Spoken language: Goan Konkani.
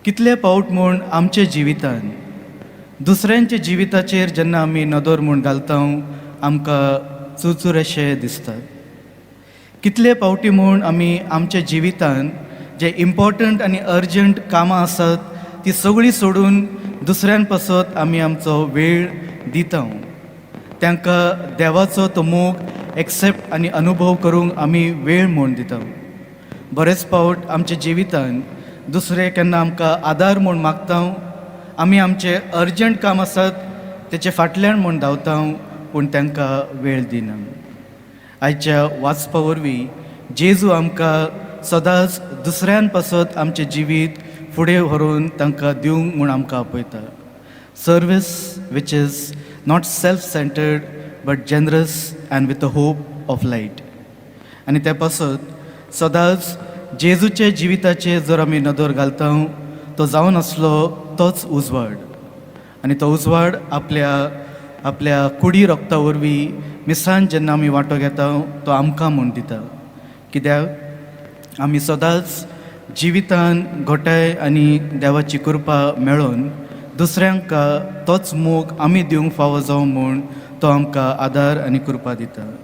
कितले फावट म्हूण आमच्या जिवितान दुसऱ्यांच्या जिविताचेर जेन्ना आमी नदर म्हूण घालता, आमकां चुरचुरेशे दिसतात. कितले फावटी म्हूण आमी आमच्या जिवितान जे इम्पॉर्टंट आनी अर्जंट कामां आसात ती सगळीं सोडून दुसऱ्यां पासत आमी आमचो वेळ दिता. तांकां देवाचो तो मोग एक्सेप्ट आनी अनुभव करूंक आमी वेळ म्हूण दिता. बरेच फावट आमच्या जिवितान दुसरे केन्ना आमकां आदार म्हूण मागता, आमी आमचे अर्जंट काम आसात तेचे फाटल्यान म्हूण धांवता, पूण तांकां वेळ दिना. आयच्या वाचपा वरवीं जेजू आमकां सदांच दुसऱ्यां पासत आमचें जिवीत फुडें व्हरून तांकां दिवंक म्हूण आमकां आपयता. Service which is not self centered but generous and with a hope of light. आनी ते पासत सदांच जेजूच्या जिविताचेर जर आमी नदर घालता, तो जावन आसलो तोच उजवाड आनी तो उजवाड आपल्या आपल्या कुडी रक्ता वरवीं मिसान जेन्ना आमी वांटो घेता, तो आमकां म्हूण दिता, कित्याक आमी सदांच जिवितान घोटाय आनी देवाची कृपा मेळोवन दुसऱ्यांक तोच मोग आमी दिवंक फावो जावं म्हूण तो आमकां आदार आनी कृपा दिता.